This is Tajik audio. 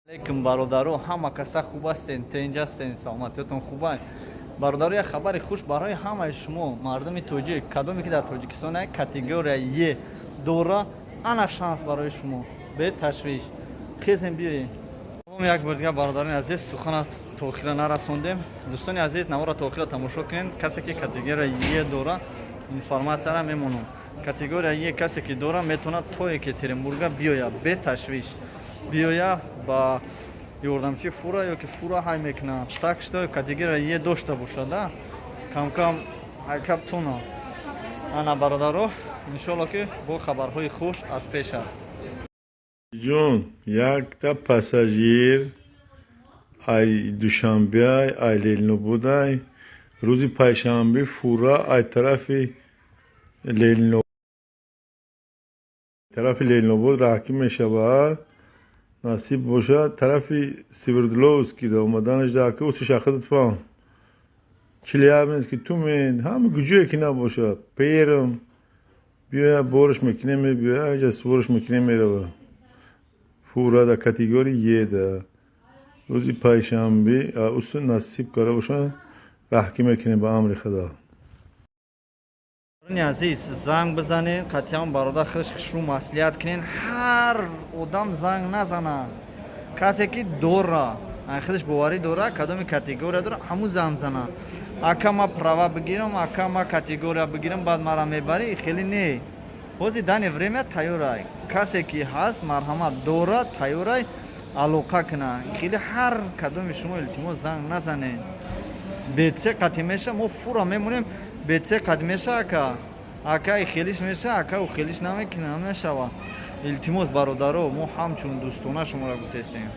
Алейкум, бародаро, ҳама каса хуб ҳастен, тинҷ ҳастен, саломатиётон хубанд? Бародаро, як хабари хуш барои ҳамаи шумо, мардуми тоҷик, кадоме ки дар Тоҷикистон як категория Е дора, ана шанс барои шумо, беташвиш хезем, биёем. Як бор дигар, бародарони азиз, сухана то охира нарасондем. Дӯстони азиз, навора то охира тамошо кунед. Касе ки категория Е дора, информатсияра мемонам. Категория Е касе ки дора, метавонад то Екатеринбурга биёяд, беташвиш биёя, ба ёрдамчи фура ё ки фура ҳай мекунад. Так что категория Е дошта бошад, камкам ҳайкаб туна. Ана, бародаро, иншоалло, ки бо хабарҳои хуш аз пеш аст. Ҷон, якта пассажир ай Душанбеай, ай Ленинободай, рӯзи панҷшанбе фура ай тарафи Ленинобод раҳкӣ мешавад. Насиб бошад, тарафи Свердловский да омаданаш дака усишахадат фаҳм, Челябински, Тюмень, ҳама куҷое ки набошад, Перм биёя, борш мекунем, мебиёя, иҷа сворш мекунем, мерава. Фура да категория Е да рӯзи панҷшанбе усу насиб карда бошад, раҳкӣ мекунем, ба амри Худо. Азиз, занг бизанед, қатъиян бародар худаш маслиҳат кунед. Ҳар одам занг назанад. Касе ки дора, худаш боварӣ дора, кадоми категория дора, ҳамун занг зана. «Ака, ма права бигирам, ака, ма категория бигирам, баъд мара мебарӣ», хеле не. Ҳозир данный время тайёрай. Касе ки ҳаст, марҳамат, дора, тайёрай, алоқа куна. Хеле ҳар кадоми шумо, илтимос, занг назанед. БЦ қатӣ меша, мо фура мемонем, БЦ қатӣ меша, ака, ака, хелиш меша, ака, хелиш намекуна, намешава. Илтимос, бародаро, мо ҳамчун дӯстона шуморо гуфтесем.